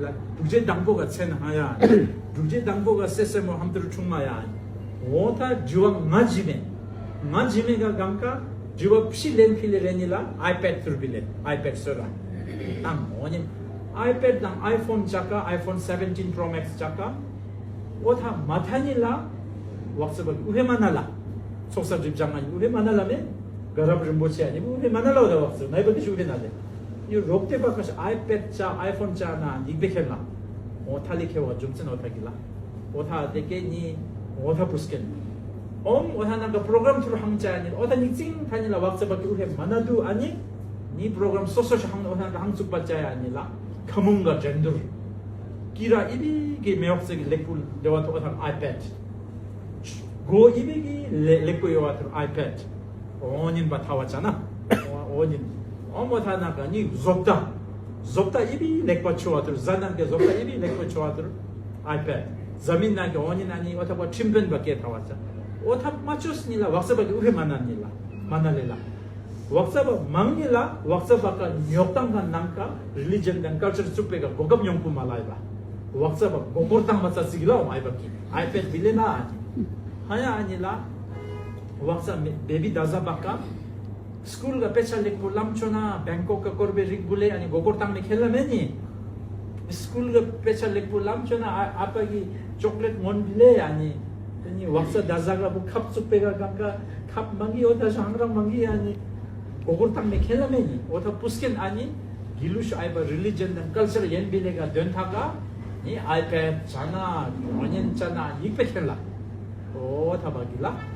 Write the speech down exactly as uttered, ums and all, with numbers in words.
ལ་འབྲུག་རྗེ་དང་པོ་ག་ཚེ་ན་ཧ་ཡ། འབྲུག་རྗེ་དང་པོ་ག་སེ་སེ་མོ་ཧམ་ཏུར་ཆུང་མ་ཡ། འོ་ད་འགྱུར་བ་ང་ཇི་མེ། ང་ཇི་མེ་ག་གང་ག་འགྱུར་བ་ཕྱི་ལེན་ཕི་ལེ་རེ་ནི་ལ་ཨའི་པེད་ཐུར་བི་ལེ་ཨའི་པེད་སོ་ར། དང་འོ་ཉིན་ཨའི་པེད་དང་ཨའི་ཕོན་ཅག་ག་ཨའི་ཕོན་seventeen Pro Max ཅག་ག་འོ་ད་མ་ཐ་ནི་ལ་ཝག་ཙེ་བ་གི་ཨུ་ཧེ་མ་ན་ལ། ཚོགས་ས་སྒྲིབ་སྦྱང་ང་ཨུ་ཧེ་མ་ན་ལ་མེ། ག་རབ་རིན་པོ་ཆེ་ཨ་ནི་ཨུ་ཧེ་མ་ན་ལ་འོ་ད་ཝག་ཙེ་ནའི་བ་གི་ཨུ་ཧེ་ན་ལེ། ཡུ་རོག་ཏེ་བ་ཀ་ཤ་ཨའི་པེད་ཅ་ཨའི་ཕོན་ཅ་ན་ཡིག་པེ་ཁེ་ན། འོ་ཐ་ལི་ཁེ་བ་ཇུམ་ཙེན་འོ་ཐ་གི་ལ། འོ་ཐ་དེ་ཀེ་ནི་འོ་ཐ་པུས་ཀེན། ཨོམ་འོ་ཐ་ན་ག་པྲོ་གྲམ་ཐུར་ཧང་ཅ་ནི་འོ་ཐ་ནི་ཙིང་ཐ་ནི་ལ་ཝག་ཙེ་བ་གི་ཨུ་ཧེ་མ་ན་དུ་ཨ་ནི། ནི་པྲོ་གྲམ་སོ་སོ་ཤ་ཧང་འོ་ཐ་ན་ག་ཧང་ཙུག་པ་ཅ་ཡ་ནི་ལ། ཁ་མུང་ག་འགྲན་བསྡུར། ཀི་ར་ཨི་བི་གི་མེ་ཝག་ཙེ་གི་ལེགས་པོ་ལེ་བ་ཐོ་འོ་ཐ་ཨའི་པེད། གོ་ཨི་བི་གི་ལེ་ལེགས་པོ་ཡོ་བ་ཐུར་ཨའི་པེད། འོ་ཉིན་པ་ཐ་བ་ཅ་ན། འོ་ཉིན། འོ་མོ་ཐ་ན་ག་ནི་བཟོ་ལྟ། བཟོ་ལྟ་ཨི་བི་ལེགས་པ་ཆོ་བ་ཐུར་ཟ་ནང་གི་བཟོ་ལྟ་ཨི་བི་ལེགས་པོ་ཆོ་བ་ཐུར་ཨའི་པེད། ཟ་མིན་ནང་གི་འོ་ཉིན་ཨ་ནི་འོ་ཐ་བ་ཁྲིམས་དཔོན་པ་ཀེ་ཐ་བ་ཅ། འོ་ཐ་མ་ཆོས་ནི་ལ་ཝག་ཙེ་བ་གི་ཨུ་ཧེ་མ་ན་ནི་ལ། མ་ན་ལེ་ལ། ཝག་ཙ་བ་མང་ཉིད་ལ་ཝག་ཙ་བ་ཀ་ཉོག་དང་ག་ནང་ཀ་རི་ལི་ཇན་དང་ཀལ་ཅར་བཙུགས་པའི་ཀ་གོ་སྐབས་ཉོང་པོ་མ་ལ་ཡི་བ། ཝག་ཙ་བ་མགོ་སྐོར་བཏང་བ་ཙ་ཙིག་ལ་འོང་ཨའི་བ་ཀི་ཨའི་པེད་བི་ལེ་ན་ཨ་ནི། ཧ་ཡ་ཨ་ནི་ལ། ཝག་ཙ་མེ་བེ་བི་ད་ཟ་བ་ཀ། སྐུལ་ག་དཔེ་ཆ་ལེགས་པོ་ལམ་ཆོ་ན་བེང་ཀོག་ག་སྐོར་བའི་རིགས་བུ་ལེ་ཨ་ནི་མགོ་སྐོར་བཏང་མེ་ཁེལ་ལ་མེ་ནི། སྐུལ་གི་དཔེ་ཆ་ལེགས་པོ་ལམ་ཆོད་ན་ཨ་ཨ་ཕ་གི་ཅོག་ལེཊ་ངོན་བི་ལེ་ཡ་ནི། དེ་ནི་ཝག་ཙ་ད་ཟ་ག་བུ་ཁབ་བཙུགས་པའི་ག་གང་ག་ཁབ་མང་གི་ཡོད་ད་ཞང་རང་མང་གི་ཡ་ནི། མགོ་སྐོར་བཏང་མེ་ཁེན་ལ་མེ་ནི་འོ་ད་པུས་ཀེན་ཨ་ནི། གི་ལུ་ཤུ་ཨའི་བ་རི་ལི་ཇན་དང་ཀལ་ཅར་ཡན་བི་ལེ་ག་དོན་ཐ་ག་ནི་ཨའི་པེད་ཅ་ན་ཨོ་ཉན་ཅ་ན་ཡིག་པེ་ཁེན་ལ། འོ་ད་བ་གི་ལ།